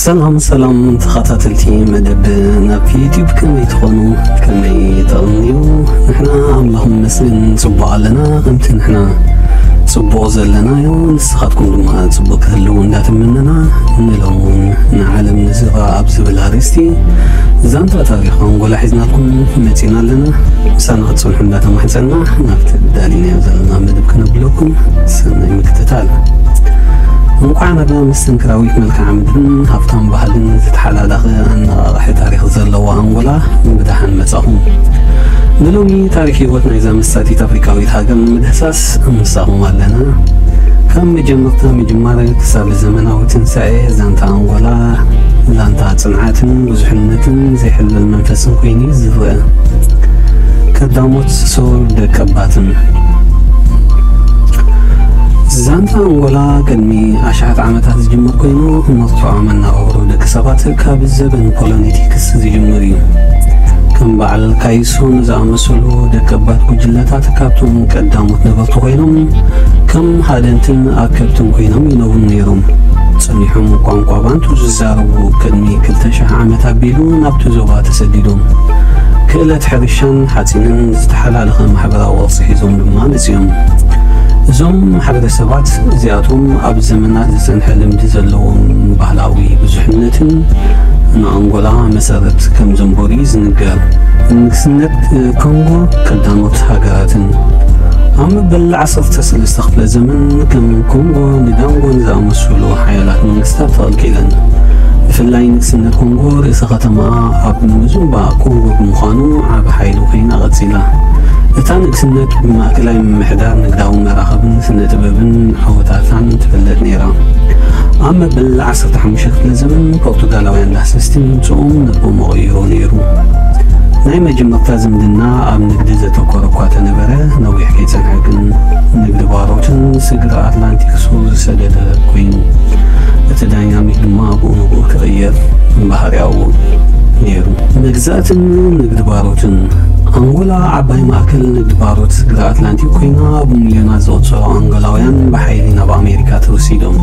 ሰላም ሰላም ተኸታተልቲ መደብ ናብ ዩቲዩብ፣ ከመይ ትኾኑ? ከመይ ተቕንዩ? ንሕና ኣምላኽ ይመስገን ጽቡቕ ኣለና። ከምቲ ንሕና ጽቡቕ ዘለናዮ፣ ንስኻትኩም ድማ ጽቡቕ ክህልው እንዳተመነና፣ ንሎሚ እውን ንዓለም ንዝራ ኣብ ዝብል ኣርእስቲ ዛንታ ታሪኽ ኣንጎላ ሒዝናልኩም መጺና ኣለና። ምሳና ክትጸንሑ እንዳተማሕጸና፣ ናብቲ ዳሊናዮ ዘለና መደብ ክነብለኩም ሰናይ ምክትታል። እንቋዕ ናብ መስተንክራዊት መልክዓ ምድርን ሃብታም ባህልን ዝተሓላለኸ ኣነቓቓሒ ታሪኽ ዘለዋ ኣንጎላ ብደሓን መጻኹም። ንሎሚ ታሪኽ ህይወት ናይዛ መሳጢት ኣፍሪቃዊት ሃገር ንምድህሳስ ምሳኹም ኣለና። ካብ መጀመርታ ምጅማር ክሳብ ዘመናዊ ትንሳኤ ዛንታ ኣንጎላ፣ ዛንታ ጽንዓትን ብዙሕነትን ዘይሕለል መንፈስን ኮይኑ እዩ ዝረአ። ቀዳሞት ሱር ደቀባትን። ዛንታ ኣንጎላ ቅድሚ ኣሽሓት ዓመታት ዝጅምር ኮይኑ፣ መርትዖ መነባብሮ ደቂ ሰባት ካብ ዘበን ፖሎኔቲክስ ዝጅምር እዩ። ከም በዓል ካይሶን ዝኣመሰሉ ደቀባት ጉጅለታት ካብቶም ቀዳሞት ነበርቲ ኮይኖም፣ ከም ሃደንትን ኣከብትን ኮይኖም ይነብሩ ነይሮም። ጸኒሖም ቋንቋ ባንቱ ዝዛረቡ ቅድሚ ክልተ ሽሕ ዓመት ኣቢሉ ናብቲ ዞባ ተሰዲዶም፣ ክእለት ሕርሻን ሓጺንን ዝተሓላለኸ ማሕበራዊ ቅርጺ ሒዞም ድማ መጺኦም። እዞም ማሕበረሰባት እዚኣቶም ኣብ ዘመናት ዝጸንሐ ልምዲ ዘለዎም ባህላዊ ብዙሕነትን ንኣንጎላ መሰረት ከም ዘንበሩ እዩ ዝንገር። ንግስነት ኮንጎ ቀዳሞት ሃገራትን። ኣብ መበል ዓሰርተ ሰለስተ ክፍለ ዘመን ከም ኮንጎ ንዳንጎን ዝኣመሰሉ ሓያላት መንግስታት ተቐልቂለን። ብፍላይ ንግስነት ኮንጎ ርእሰ ከተማ ኣብ ሙዙምባ ኮንጎ ብምዃኑ ዓቢ ሓይሊ ኮይና ቀጺላ። እታ ንግስነት ብማእከላይ ምምሕዳር፣ ንግዳዊ መራኸብን ስነ ጥበብን ዓወታታን ትፍለጥ ነይራ። ኣብ መበል ዓሰርተ ሓሙሽተ ክፍለ ዘመን ፖርቱጋላውያን ዳህሰስቲ ምምጽኦም ነቦ መቐይሮ ነይሩ። ናይ መጀመርታ ዝምድና ኣብ ንግዲ ዘተኮረ እኳ ተነበረ፣ ነዊሕ ከይጸንሐ ግን ንግዲ ባሮትን ስግረ ኣትላንቲክ ሱር ዝሰደደ ኮይኑ፣ እቲ ዳይናሚክ ድማ ብኡ ንብኡ ክቕየር ባህርያዊ ነይሩ። መግዛእትን ንግዲ ባሮትን። ኣንጎላ ዓባይ ማእከል ንግዲ ባሮት ስግረ ኣትላንቲክ ኮይና፣ ብሚልዮናት ዝቑጸሩ ኣንጎላውያን ብሓይሊ ናብ ኣሜሪካ ተወሲዶም።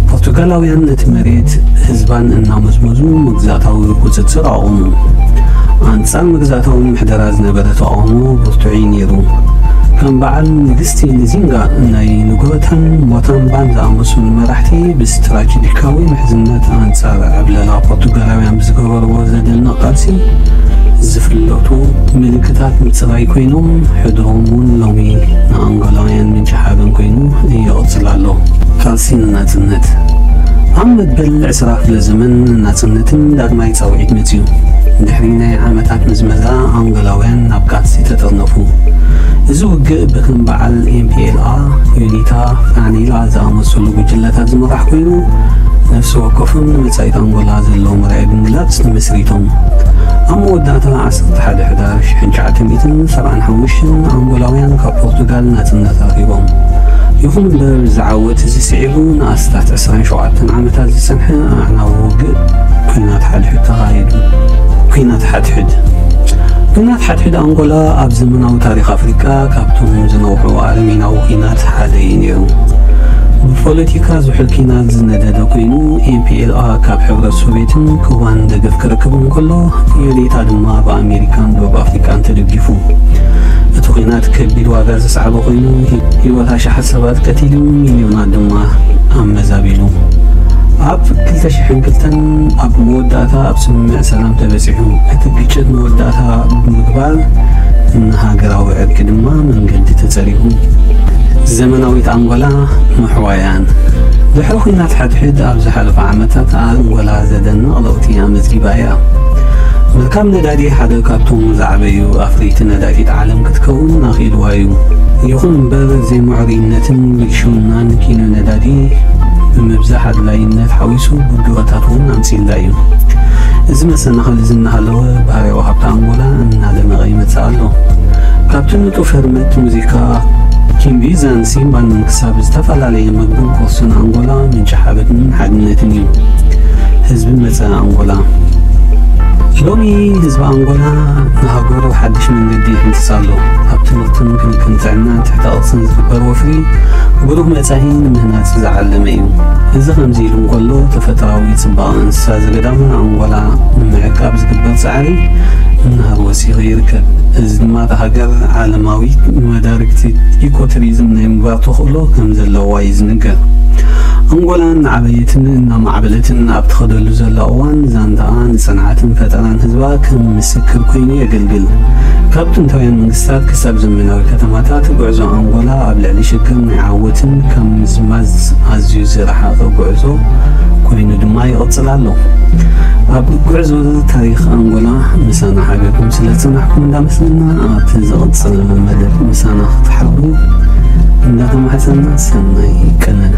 ፖርቱጋላውያን ነቲ መሬት፣ ህዝባን እናመዝመዙ መግዛእታዊ ቁጽጽር ኣቑሙ። ኣንጻር መግዛእታዊ ምሕደራ ዝነበረ ተቓውሞ ብርቱዕ እዩ ነይሩ። ከም በዓል ንግስቲ ንዚንጋ ናይ ንጎታን ሞታምባን ዝኣመሰሉ መራሕቲ ብስትራቴጂካዊ ምሕዝነት ኣንጻር ዕብለላ ፖርቱጋላውያን ብዝገበርዎ ዘደንቕ ቃልሲ ዝፍለጡ ምልክታት ምጽራይ ኮይኖም፣ ሕድሮም እውን ሎሚ ንኣንጎላውያን ምንጪ ሓበን ኮይኑ ይቕጽል ኣሎ። ቃልሲ ንናጽነት። ኣብ መበል ዕስራ ክፍለ ዘመን ናጽነትን ዳግማይ ጻውዒት መጺኡ። ድሕሪ ናይ ዓመታት ምዝመዛ ኣንጎላውያን ናብ ቃልሲ ተጠርነፉ። እዚ ውግእ ብከም በዓል ኤምፒኤልኣ፣ ዩኒታ፣ ፋኒላ ዝኣመሰሉ ጉጅለታት ዝምራሕ ኮይኑ፣ ነፍሲ ወከፎም ንመጻኢት ኣንጎላ ዘለዎም ራእይ ብምግላጽ ተመስሪቶም። ኣብ መወዳእታ ዓሰርተ ሓደ ሕዳር ሽሕን ትሽዓተ ሚእትን ሰብዓን ሓሙሽተን ኣንጎላውያን ካብ ፖርቱጋል ናጽነት ረኺቦም። ይኹን እምበር፣ እዚ ዓወት እዚ ስዒቡ ንኣስታት ዕስራን ሸውዓተን ዓመታት ዝጸንሐ ኣዕናዊ ውግእ ኲናት ሓድሕድ ተኻይዱ። ኲናት ሓድሕድ። ኲናት ሓድሕድ ኣንጎላ ኣብ ዘመናዊ ታሪኽ ኣፍሪቃ ካብቶም ዝነውሑ ኣረሜናዊ ኲናት ሓደ እዩ ነይሩ። ብፖለቲካ ዝሑል ኲናት ዝነደደ ኮይኑ፣ ኤምፒኤልኣ ካብ ሕብረት ሶቪየትን ኩባን ደገፍ ክረክብ እንከሎ፣ ዩኒታ ድማ ብኣሜሪካን ደቡብ ኣፍሪቃን ተደጊፉ። እቲ ኲናት ከቢድ ዋጋ ዘስዓበ ኮይኑ፣ ህይወት ኣሽሓት ሰባት ቀቲሉ፣ ሚልዮናት ድማ ኣመዛቢሉ። ኣብ ክልተ ሽሕን ክልተን ኣብ መወዳእታ ኣብ ስምምዕ ሰላም ተበጺሑ። እቲ ግጭት መወዳእታ ብምግባር፣ ንሃገራዊ ዕርቂ ድማ መንገዲ ተጸሪጉ። ዘመናዊት ኣንጎላ ምሕዋያን። ድሕሪ ኲናት ሓድሕድ ኣብ ዝሓለፈ ዓመታት ኣንጎላ ዘደንቕ ለውጢ ኣመዝጊባ እያ። ምርካብ ነዳዲ ሓደ ካብቶም ዝዓበዩ ኣፍረይቲ ነዳዲት ዓለም ክትከውን ኣኽኢልዋ እዩ። ይኹን እምበር፣ ዘይምዕሩይነትን ብልሽውናን ኪኖ ነዳዲ ብምብዛሕ ኣድላይነት ሓዊሱ ብድሆታት እውን ኣምጺእላ እዩ። እዚ መሰናኽል እዚ እናሃለወ፣ ባህርያዊ ሃብቲ ኣንጎላ እናደመቐ ይመጽእ ኣሎ። ካብቲ ንጡፍ ህርመት ሙዚቃ ኪምቢዛን ሲምባን ክሳብ ዝተፈላለየ መግብን ቁርስን ኣንጎላ ምንጪ ሓበንን ሓድነትን እዩ። ህዝቢ መጸ ኣንጎላ። ሎሚ ህዝቢ ኣንጎላ ንሃገሩ ሓድሽ መንገዲ ይሕንጽጽ ኣሎ። ኣብ ትምህርትን ክንክን ጥዕናን ትሕተ ቅርጽን ዝግበር ወፍሪ ብሩህ መጻኢ ንምህናጽ ዝዓለመ እዩ። እዚ ከምዚ ኢሉ እንከሎ፣ ተፈጥሮኣዊ ጽባቐ እንስሳ ዘገዳም ኣንጎላ ንምዕቃብ ዝግበር ጻዕሪ እናሃር ወሲኹ ይርከብ። እዚ ድማ እታ ሃገር ዓለማዊት መዳርግቲ ኢኮ ቱሪዝም ናይ ምግባር ተኽእሎ ከም ዘለዋ እዩ ዝንገር። ኣንጎላ እናዓበየትን እናማዕበለትን ኣብ ትኸደሉ ዘላ እዋን፣ ዛንታኣ ንጽንዓትን ፈጠራን ህዝባ ከም ምስክር ኮይኑ የገልግል። ካብ ጥንታውያን መንግስታት ክሳብ ዘመናዊ ከተማታት፣ ጉዕዞ ኣንጎላ ኣብ ልዕሊ ሽግር ናይ ዓወትን ካብ ምዝማዝ ኣዝዩ ዝረሓቐ ጉዕዞ ኮይኑ ድማ ይቕጽል ኣሎ። ኣብ ጉዕዞ ታሪኽ ኣንጎላ ምሳና ሓቢርኩም ስለ ዝጸናሕኩም እንዳመስገና፣ ኣብቲ ዝቕጽል መደብ ምሳና ክትሓብሩ እንዳተማሕጸና፣ ሰናይ ቀነና።